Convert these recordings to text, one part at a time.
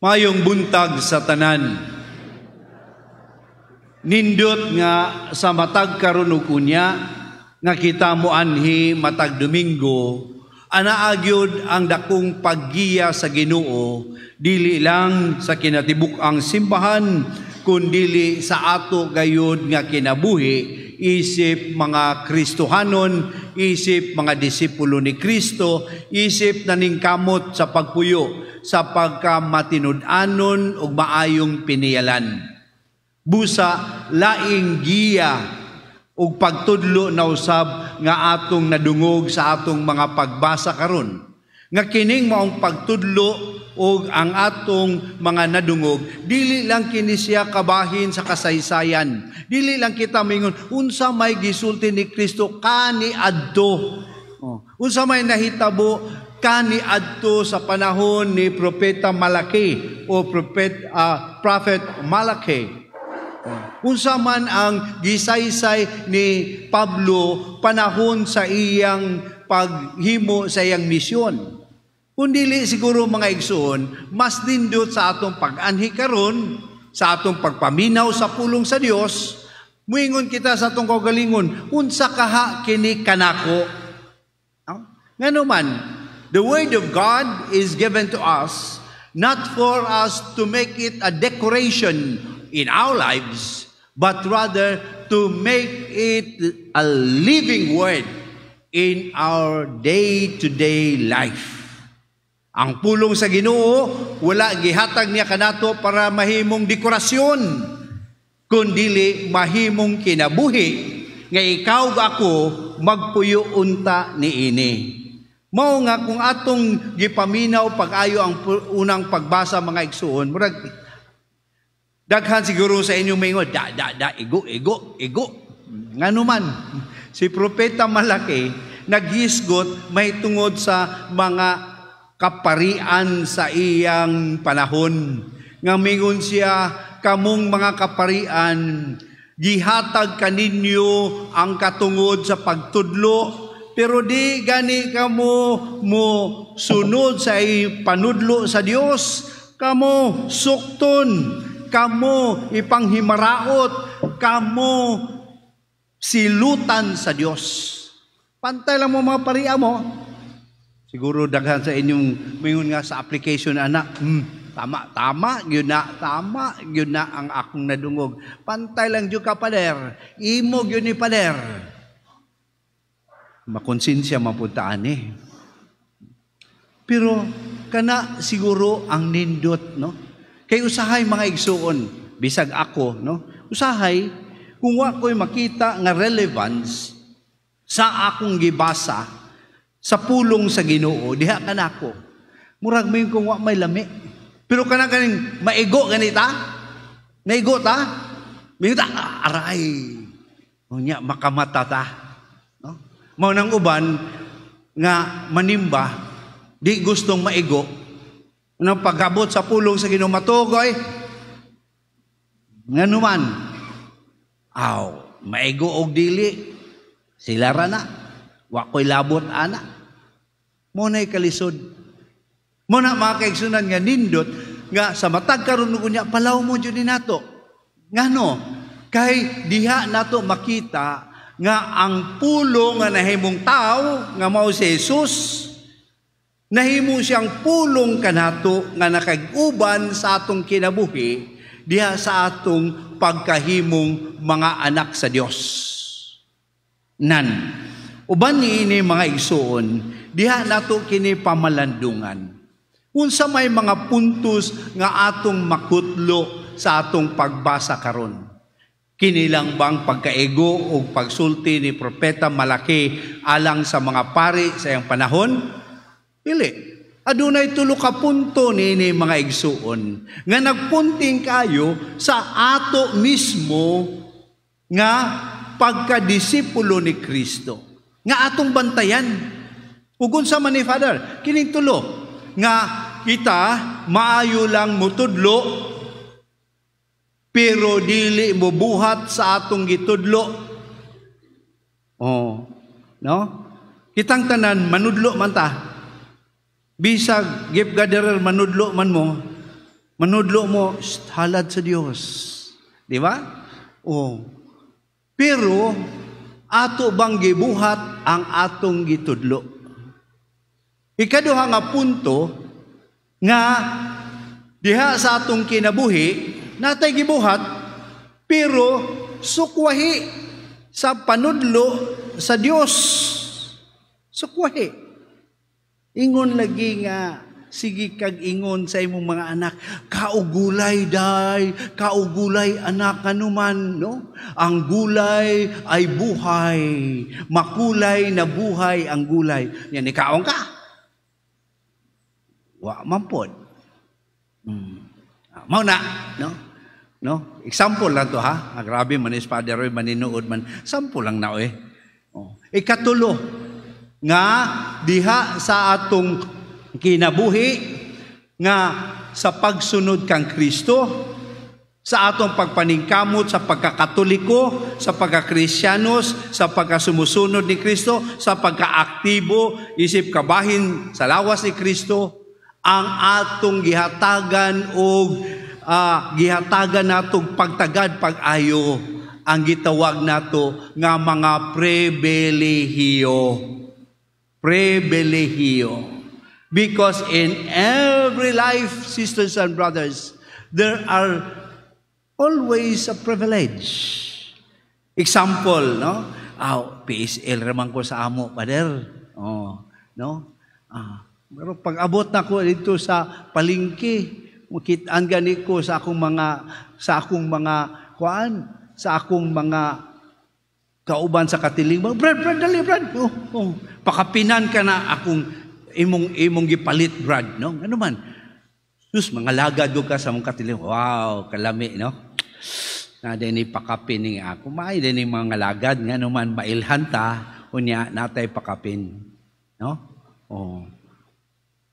Mayong buntag sa tanan. Nindot nga sa matag karon ug unya nga kita moanhi matag Domingo, anaa gyud ang dakong paggiya sa Ginoo, dili lang sa kinatibuk-ang simbahan kundili sa ato gayud nga kinabuhi isip mga Kristohanon, isip mga disipulo ni Kristo, isip naningkamot sa pagpuyo sa pagkamatinud-anon ug maayong piniyalan. Busa laing giya ug pagtudlo na usab nga atong nadungog sa atong mga pagbasa karon. Nga kining maong pagtudlo ug ang atong mga nadungog, dili lang kini siya kabahin sa kasaysayan. Dili lang kita mingon unsa may gisulti ni Kristo kaniadto. Oh, unsa may nahitabo kaniadto sa panahon ni Propeta Malaki o Prophet Malachi. Unsa man ang gisaysay ni Pablo panahon sa iyang paghimo sa iyang misyon. Kung dili siguro, mga igsoon, mas nindot sa atong pag-anhi karon, sa atong pagpaminaw sa pulong sa Dios, muingon kita sa atong kaugalingon, unsa kaha kini kanako? Ngano man, the word of God is given to us not for us to make it a decoration in our lives, but rather to make it a living word in our day-to-day life. Ang pulong sa Ginoo, wala gihatag niya kanato para mahimong dekorasyon, kundili mahimong kinabuhi nga ikaw ug ako magpuyo unta niini. Mao nga kung atong gipaminaw pag-ayo ang unang pagbasa, mga igsuon, murag daghan siguro sa inyong maingon, "Da da da, igo igo igo." Ngano man, si Propeta Malaki naghisgot may tungod sa mga kaparian sa iyang panahon. Nga mingon siya, "Kamong mga kaparian, gihatag kaninyo ang katungod sa pagtudlo, pero di gani kamo mo sunod sa panudlo sa Dios. Kamo sukton, kamo ipanghimaraot, kamo silutan sa Dios." Pantay lang mo mga paria mo. Siguro daghan sa inyong mingon nga sa application ana, tama, tama, yun na, tama, yun na ang akong nadungog. Pantay lang jud ka, pader. Imo gyud ni, pader. Makonsensya mapuntaan eh. Pero kana siguro ang nindot, no? Kay usahay, mga igsuon, bisag ako, no? Usahay kung wa ko'y makita nga relevance sa akong gibasa sa pulong sa Ginoo, diha kanako. Murag mo kung wa may lami. Pero kana kaning maigo ganita, maigo ta, mingon ta, "Ah, aray." Unya makamata ta. No? Mao nang uban nga manimba, di gustong maigo. Nang pagabot sa pulong sa Ginoo, matugoy. Ngano man, aw, maigo og dili, sila ra na. Wa ko'y labot ana. Mao na'y kalisod. Mao na, mga kaigsunan, nga nindot nga sa matag karon unya palaw mo jud ni nato. Ngano? Kay diha nato makita nga ang pulong nga nahimong tao nga mao si Jesus, nahimo siyang pulong kanato nga nakag-uban sa atong kinabuhi diha sa atong pagkahimong mga anak sa Dios. Nan uban niini, mga igsuon, diha nato kini pamalandungan. Unsa may mga puntos nga atong makutlo sa atong pagbasa karon? Kini lang bang pagkaigo o pagsulti ni Propeta Malaki alang sa mga pari sa iyang panahon? Dili. Adunay tulo ka punto niini, mga igsuon, nga nagpunting kayo sa ato mismo nga pagkadisipulo ni Kristo nga atong bantayan. Ug unsa man ni, Father? Kining tulo nga kita maayo lang mutudlo pero dili mo buhat sa atong gitudlo. Oh, no? Kitang tanan manudlo man ta. Bisag gift gatherer, manudlo man mo. Manudlo mo, halad sa Dios. Di ba? Oh. Pero ato bang gibuhat ang atong gitudlo? Ikaduha nga punto nga diha sa atong kinabuhi, natay gibuhat pero sukwahi sa panudlo sa Dios. Sukwahi. Ingon lagi nga sige kag ingon sa imong mga anak, "Kaog gulay day, kaog gulay anak," anuman, no? Ang gulay ay buhay. Makulay na buhay ang gulay. Yan, ikaon ka. Wa man pod. Mao na, no? No? Example lang to ha. Ah, grabe man is Father Roy maninuod man. Sample lang na eh. Oh. Ikatulo nga diha sa atong kinabuhi nga sa pagsunod kang Kristo, sa atong pagpaningkamot sa pagkakatoliko, sa pagkakristiyanos, sa pagkasumusunod ni Kristo, sa pagkaaktibo isip kabahin sa lawas ni Kristo, ang atong gihatagan og gihatagan natong pagtagad pag-ayo ang gitawag nato nga mga pribilehiyo. Pribilehiyo. Because in every life, sisters and brothers, there are always a privilege. Example, no? Aw, PSL raman ko sa amo, pader. Oh, no? Ah, pero pag abot na ko dito sa palengke, makitaan gani ko sa akong mga kuan, sa akong mga kauban sa katiling, "Brad, Brad, dali, Brad. Oh. Pakapinan ka na akong imong imong gipalit, Brad," no? Ano man? Sus, mga lagad ka sa mong katiling. Wow, kalami, no? Na din pakapin ni ako. Maay din mga lagad nga naman mailhan ta, unya natay pakapin. No? Oh.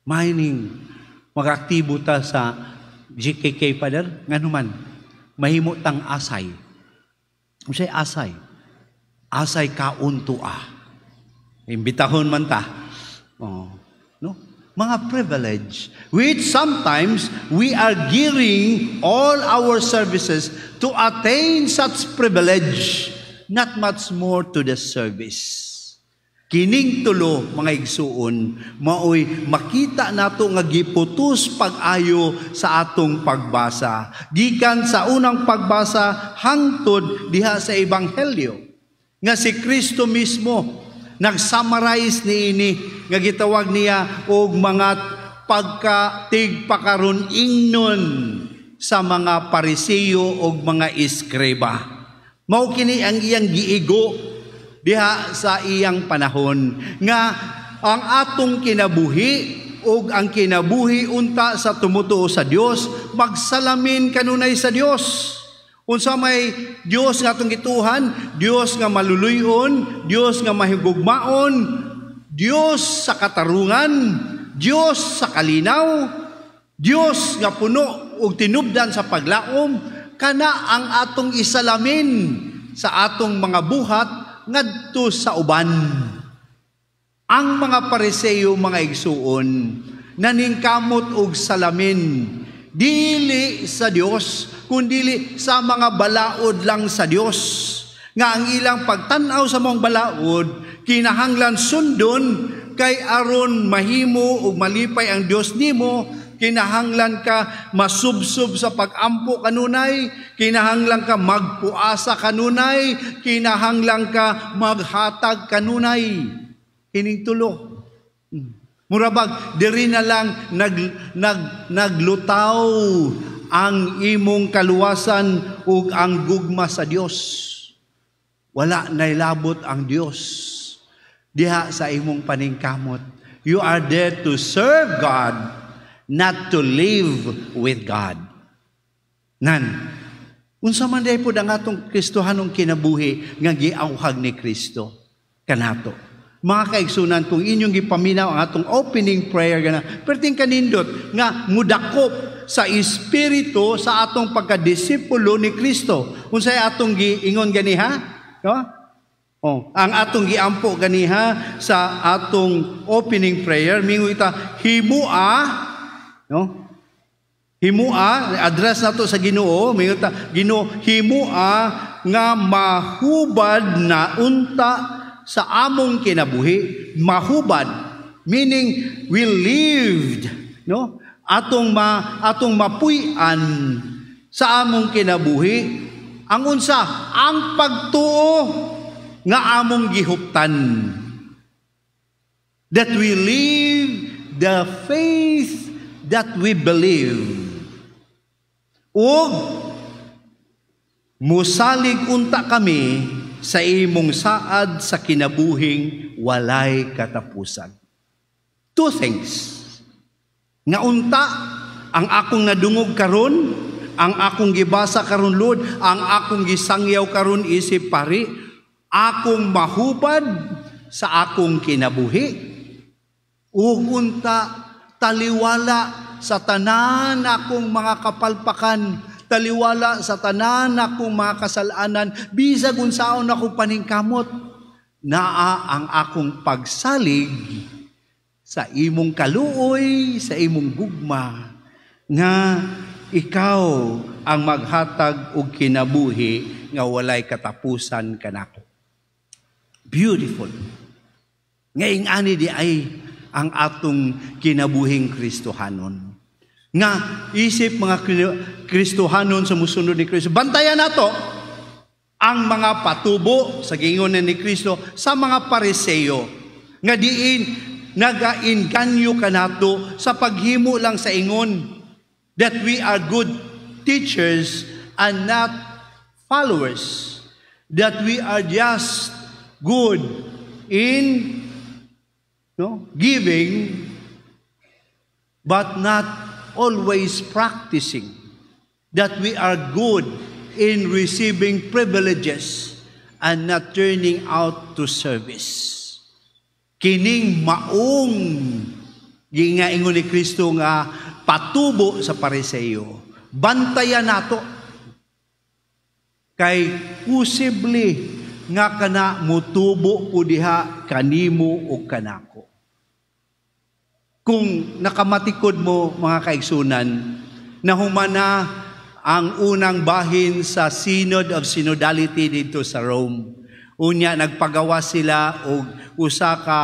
Mining magaktibo ta sa GKK, Father, ngano man mahimo tang asay. Unsay asay? Asay kaon tua. Imbitahon man ta. Oh, no? Mga privilege which sometimes we are gearing all our services to attain such privilege, not much more to the service. Kining tulo, mga igsuon, maoy makita nato nga giputos pag-ayo sa atong pagbasa. Gikan sa unang pagbasa hangtod diha sa ebanghelyo nga si Kristo mismo nag-summarize niini nga gitawag niya og mga pagkatigpakaron ingnon sa mga Pariseo og mga eskriba. Mao kini ang iyang giigo diha sa iyang panahon nga ang atong kinabuhi ug ang kinabuhi unta sa tumutuo sa Dios magsalamin kanunay sa Dios. Unsa may Dios nga atong gituhan? Dios nga maluluyon, Dios nga mahigugmaon, Dios sa katarungan, Dios sa kalinaw, Dios nga puno og tinubdan sa paglaom. Kana ang atong isalamin sa atong mga buhat ngadto sa uban. Ang mga Pariseo, mga igsuon, naningkamot og salamin dili sa Dios kundili sa mga balaod lang sa Dios. Nga ang ilang pagtan-aw sa mga balaod kinahanglan sundon kay aron mahimo ug malipay ang Dios nimo, kinahanglan ka masubsob sa pagampo kanunay, kinahanglan ka magpuasa kanunay, kinahanglan ka maghatag kanunay. Kining tulo. Murabag diri na lang nag nag naglutaw ang imong kaluwasan ug ang gugma sa Dios. Wala nailabot ang Dios diha sa imong paningkamot. You are there to serve God, not to live with God. Nan, unsa man day pod ang atong Kristohanong kinabuhi nga giawhag ni Kristo kanato? Mga kaigsunan, kung inyong gipaminaw ang atong opening prayer gana, perting kanindot nga mudakop sa espiritu sa atong pagkadisipulo ni Kristo. Unsay atong giingon ganiha? No? Oh, ang atong giampo ganiha sa atong opening prayer, mingon ita, "Himua," no? Himua, address nato sa Ginoo, mingon ta, "Ginoo, himua nga mahubad na unta sa among kinabuhi," mahubad meaning we lived, no? Atong mapuy-an sa among kinabuhi ang unsa? Ang pagtuo nga among gihuptan. That we live the faith that we believe. Ug musalig unta kami sa imong saad sa kinabuhing walay katapusan. Two things. Nga unta ang akong nadungog karon, ang akong gibasa karon, Lord, ang akong gisangyaw karon isip pari, akong mahubad sa akong kinabuhi. Ug unta taliwala sa tanan akong mga kapalpakan, taliwala sa tanan akong mga kasalanan, bisag unsaon akong paningkamot, naa ang akong pagsalig sa imong kaluoy, sa imong gugma, nga ikaw ang maghatag og kinabuhi nga walay katapusan kanako. Beautiful. Nga ingani diay ang atong kinabuhing Kristohanon. Nga isip mga Kristohanon sa musunod ni Kristo, bantayan nato ang mga patubo sa giingon ni Kristo sa mga Pariseo nga diin nagainganyo kanato sa paghimo lang sa ingon that we are good teachers and not followers, that we are just good in, no, giving but not always practicing, that we are good in receiving privileges and not turning out to service. Kining maong gingaingon ni Kristo nga patubo sa Pariseo. Bantayan nato kay posible nga kana mutubo po diha kanimo o kanako. Kung nakamatikod mo, mga kaigsunan, nahumana ang unang bahin sa Synod of Synodality dito sa Rome. Unya nagpagawa sila og usa ka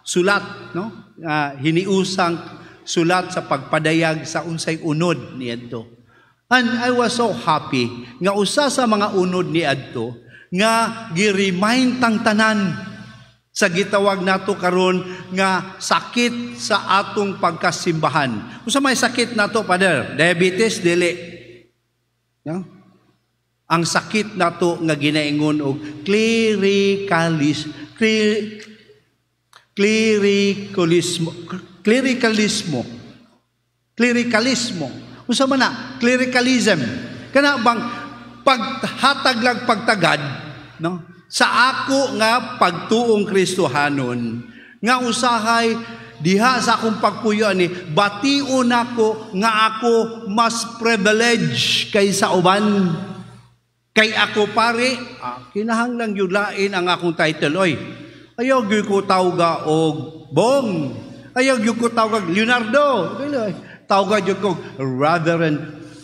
sulat, no? Hiniusang sulat sa pagpadayag sa unsay unod niadto. And I was so happy nga usa sa mga unod niadto nga gi-remind tang tanan sa gitawag nato karon nga sakit sa atong pagkasimbahan. Unsa may sakit nato, Father? Diabetes? Dili. No? Ang sakit nato nga ginaingon og clericalismo, clericalismo, clericalismo. Unsa man na? Clericalism. Kana bang paghatag lang pagtagad, no? Sa ako nga pagtuong Kristohanon, nga usahay diha sa akong pagpuyo ani bation nako nga ako mas privilege kaysa uban. Kay ako pare, kinahanglang yulain ang akong title, oy. Ayaw gyud ko tawga og Bong. Ayaw gyud ko tawga Leonardo. Tawga gyud ko Reverend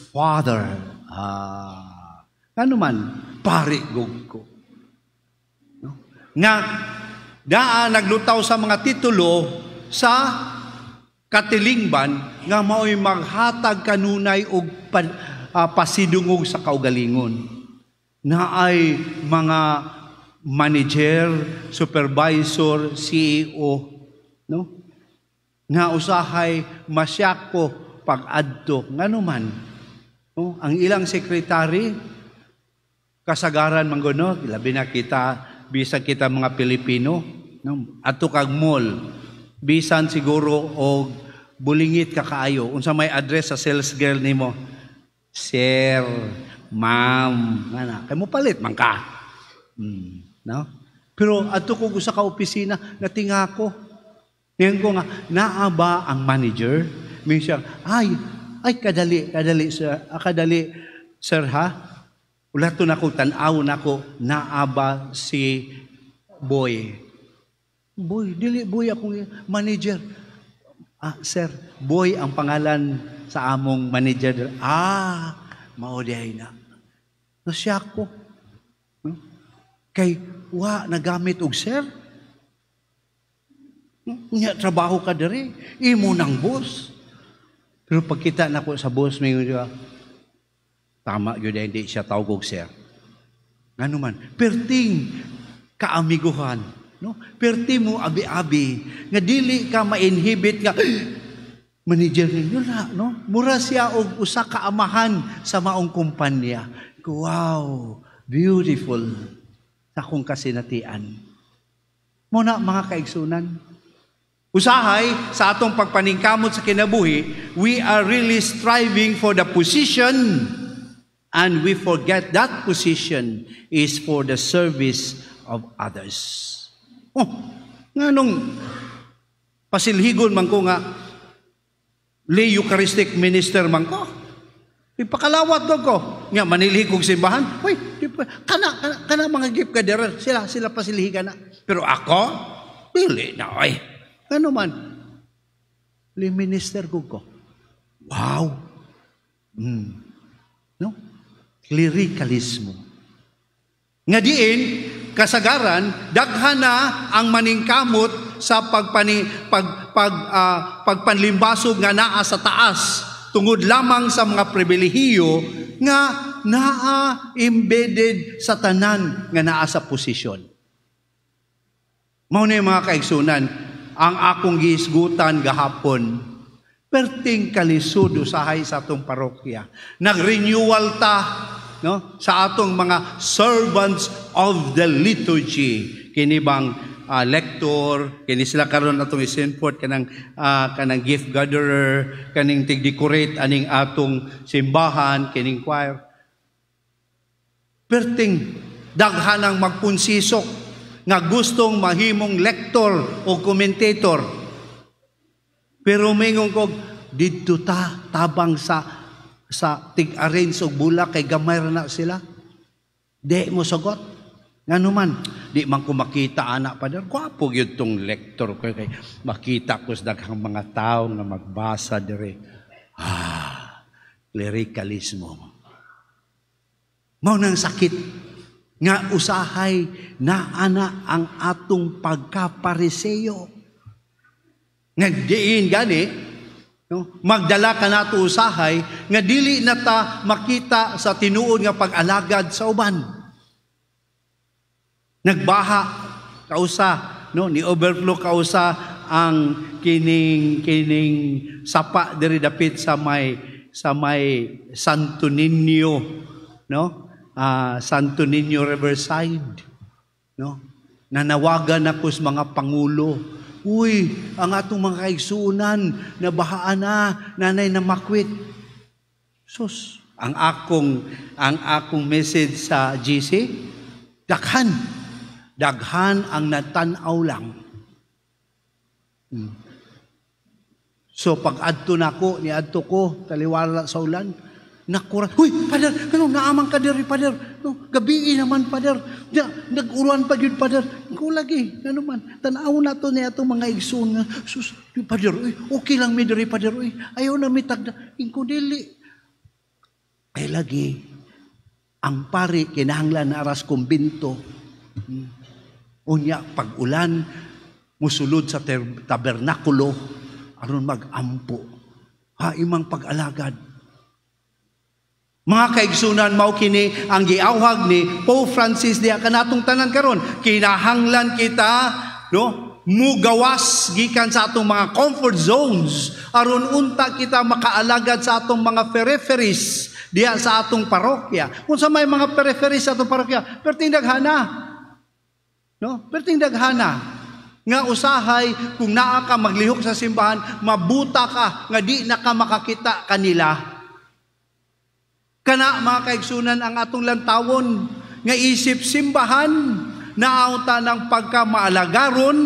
Father. Ano man, pare gug ko. No? Nga daa naglutaw sa mga titulo sa katilingban nga mao'y maghatag kanunay og pasidungog sa kaugalingon. Naay mga manager, supervisor, CEO, no? Nga usahay masyako pag-adto ngano man, no? Ang ilang secretary kasagaran man gud, labi na kita, bisan kita mga Pilipino, no? Adto kag mall, bisan siguro og bulingit ka kaayo, unsa may address sa sales girl nimo? Sir, ma'am, ngana kay mo palit man ka. No? Pero adto ko usa ka opisina, natinga ko. Ngayon ko nga, naa ba ang manager? May siya, "Ay, ay, kadali, kadali, sir, kadali, sir, ha?" Wala to nako, tan-aw nako, naa ba si Boy? Boy, dili Boy akong manager. "Ah, sir, Boy ang pangalan sa among manager. Ah, mao diay na. Nasyak ko. No? Kay wa nagamit og "sir". Nya trabaho ka diri, imo nang boss. Pero pagkita nako sa boss, may ba, tama gyud, hindi siya tawag og "sir". Ngano man, perting kaamiguhan, no? Perti mo abi-abi nga dili ka ma-inhibit nga manager ninyo na, no? Mura siya og usa ka amahan sa maong kumpanya. Wow, beautiful sa akong kasinatian. Mao na, mga kaigsunan. Usahay sa atong pagpaningkamot sa kinabuhi, we are really striving for the position and we forget that position is for the service of others. Oh, nganong pasilhigon man ko nga lay Eucharistic minister man ko? Ipakalawat ko ko. Nga manilhig kog simbahan. Uy, di pa, kana, kana, kana mga gift gatherer, sila sila pasilhigan na. Pero ako, dili na ay. Ano man? Lay minister ko ko. Wow. No? Clericalismo. Nga diin, kasagaran, daghan na ang maningkamot sa pagpani, pag, pag, ah, pagpanlimbasog nga naa sa taas tungod lamang sa mga pribilehiyo nga naa embedded sa tanan nga naa sa posisyon. Mao na, mga kaigsunan, ang akong gihisgutan gahapon. Perting kalisod usahay sa atong parokya. Nag-renewal ta, no, sa atong mga servants of the liturgy. Kini bang lector, kini sila karon atong i-send forth kanang gift gatherer, kaning tig-decorate aning atong simbahan, kining choir. Perting daghan ang magpunsisok nga gustong mahimong lector o commentator. Pero mingon ko, didto ta tabang sa tig-arrange og bulak kay gamay ra na sila. Di mo sagot. Ngano man, di man ko makita ana, pader. Gwapo gyud tong lector ko kay makita ko sa daghang mga tao nga magbasa dire. Ah, clericalismo. Mao nang sakit nga usahay na ana ang atong pagkapariseo. Nga diin gani, no, magdala ka nato usahay nga dili na ta makita sa tinuod nga pag-alagad sa uban. Nagbaha kausa, no, ni overflow kausa ang kining sapa diri dapit sa may Santo Niño, no? Santo Niño Riverside, no? Nanawagan ako sa mga pangulo. "Uy, ang atong mga kaigsunan, nabahaan na, nanay na makwit." Sus, ang akong message sa GC, daghan. Daghan ang natanaw lang. So pag adto nako, ni adto ko, taliwala sa ulan, nakurat. "Uy, pader, ano, naa man ka diri, pader. No, gabii naman, pader. Ya, nag-uran pa gyud, pader." Ko lagi, ano man, tanaw na to ni atong mga igsoon nga, "Sus, pader, uy, okay lang mi diri, pader, uy. Ayaw na mi tagda." Ingko, dili. Ay lagi, ang pari kinahanglan na aras kumbinto. Unya, pag ulan, musulod sa tabernakulo, aron mag-ampo. Ha, imang pag-alagad. Mga kaigsunan, mao kini ang giawhag ni Pope Francis diha kanatong tanan karon. Kinahanglan kita, no, mugawas gikan sa atong mga comfort zones aron unta kita makaalagad sa atong mga peripheries diha sa atong parokya. Kung sa may mga peripheries sa atong parokya, perting daghana. No? Perting daghana nga usahay kung naa ka maglihok sa simbahan, mabuta ka nga di na ka makakita kanila. Kana, mga kaigsunan, ang atong lantawon nga isip simbahan, naunta ng pagkamaalagaron,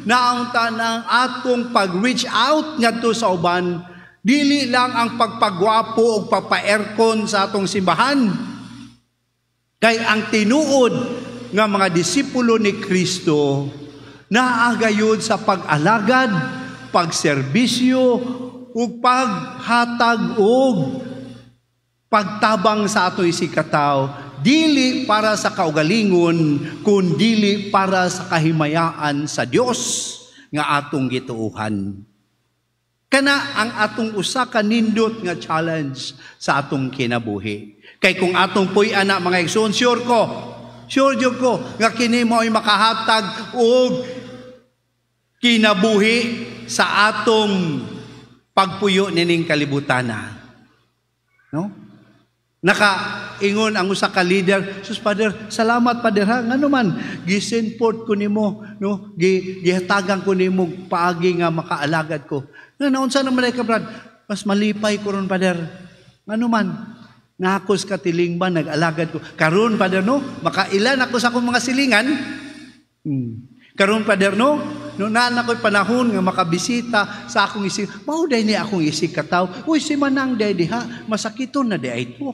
naunta ng atong pag-reach out ngadto sa uban, dili lang ang pagpagwapo o pagpa-aircon sa atong simbahan. Kay ang tinuod nga mga disipulo ni Kristo naa gayud sa pag-alagad, pagserbisyo, ug paghatag og pagtabang sa atong isigkatawo, dili para sa kaugalingon kundili para sa kahimayaan sa Dios nga atong gituohan. Kana ang atong usa ka nindot nga challenge sa atong kinabuhi. Kay kung atong puy-an na, mga igsoon, sure jud ko nga kini mao'y makahatag og kinabuhi sa atong pagpuyo nining kalibutana. No? Naka ingon ang usa ka leader, "Sus, Father, salamat, Father, ha. Ngano man gi-send forth ko nimo, no? Gihatagan ko nimo paagi nga makaalagad ko." Nga naunsa naman ka, Brad? "Mas malipay ko ron, Father. Ngano man naa ko sa katilingban, nag-alagad ko. Karon, Father, no, makailan ako sa akong mga silingan. Karon, Father, no, naa na ko'y panahon nga makabisita sa akong isig. Mao diay ni akong isig kataw. Uy, si Manang day diha, masakiton na diay to.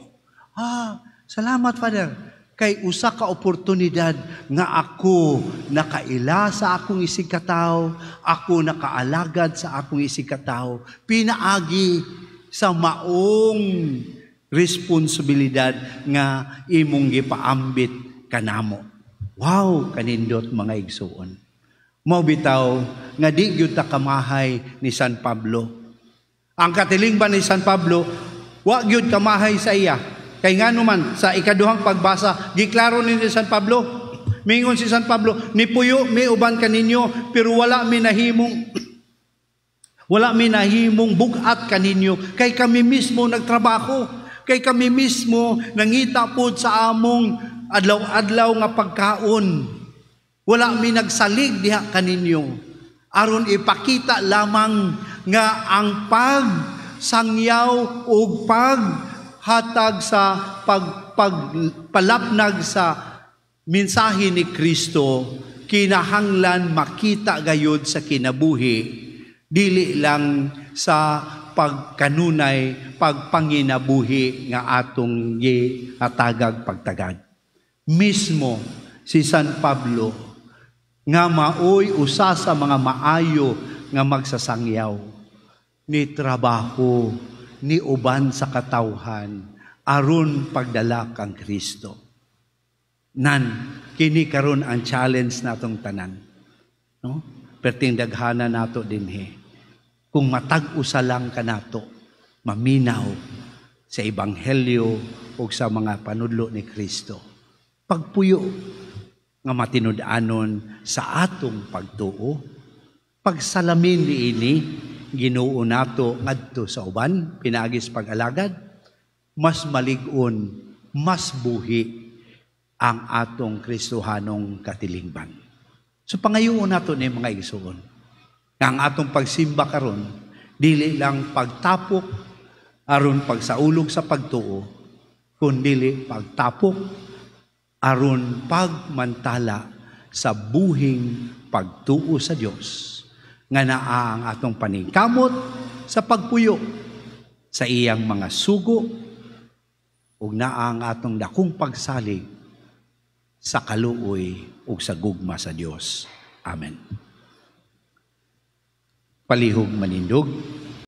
Ah, salamat, Father. Kay usa ka oportunidad nga ako nakaila sa akong isig kataw, ako nakaalagad sa akong isig kataw, pinaagi sa maong responsibilidad nga imong gipaambit kanamo." Wow, kanindot, mga igsuon. Mao bitaw nga di gyud ta kamahay ni San Pablo. Ang katilingban ni San Pablo, wa gyud kamahay sa iya. Kay ngano man, sa ikaduhang pagbasa, giklaro ni San Pablo. Mingon si San Pablo, "Nipuyo mi uban kaninyo, pero wala mi nahimong bugat kaninyo kay kami mismo nagtrabaho, kay kami mismo nangita pod sa among adlaw-adlaw nga pagkaon. Wala mi nagsalig diha kaninyo aron ipakita lamang nga ang pagsangyaw ug paghatag sa pagpalapnag sa mensahe ni Kristo kinahanglan makita gayud sa kinabuhi, dili lang sa pagkanunay, pagpanginabuhi nga atong gihatagag pagtagad." Mismo si San Pablo nga maoy usa sa mga maayo nga magsasangyaw, ni trabaho ni uban sa katawhan aron pagdala kang Kristo. Nan kini karon ang challenge natong tanan. No? Perting daghana nato dinhi. Kung matag usa lang kanato maminaw sa ebanghelyo o sa mga panudlo ni Kristo, pagpuyo nga matinud-anon sa atong pagtuo, pagsalamin niini Ginoo nato ngadto sa uban pinaagi sa pag-alagad, mas malig-on, mas buhi ang atong Kristohanong katilingban. So pangayoon nato ni, mga igsuon, nga ang atong pagsimba karon dili lang pagtapok aron pagsaulog sa pagtuo, kundili pagtapok aron pagmantala sa buhing pagtuo sa Dios nga naa ang atong paningkamot sa pagpuyo sa iyang mga sugo ug naa ang atong dakong pagsalig sa kaluoy ug sa gugma sa Dios. Amen. Palihog manindog.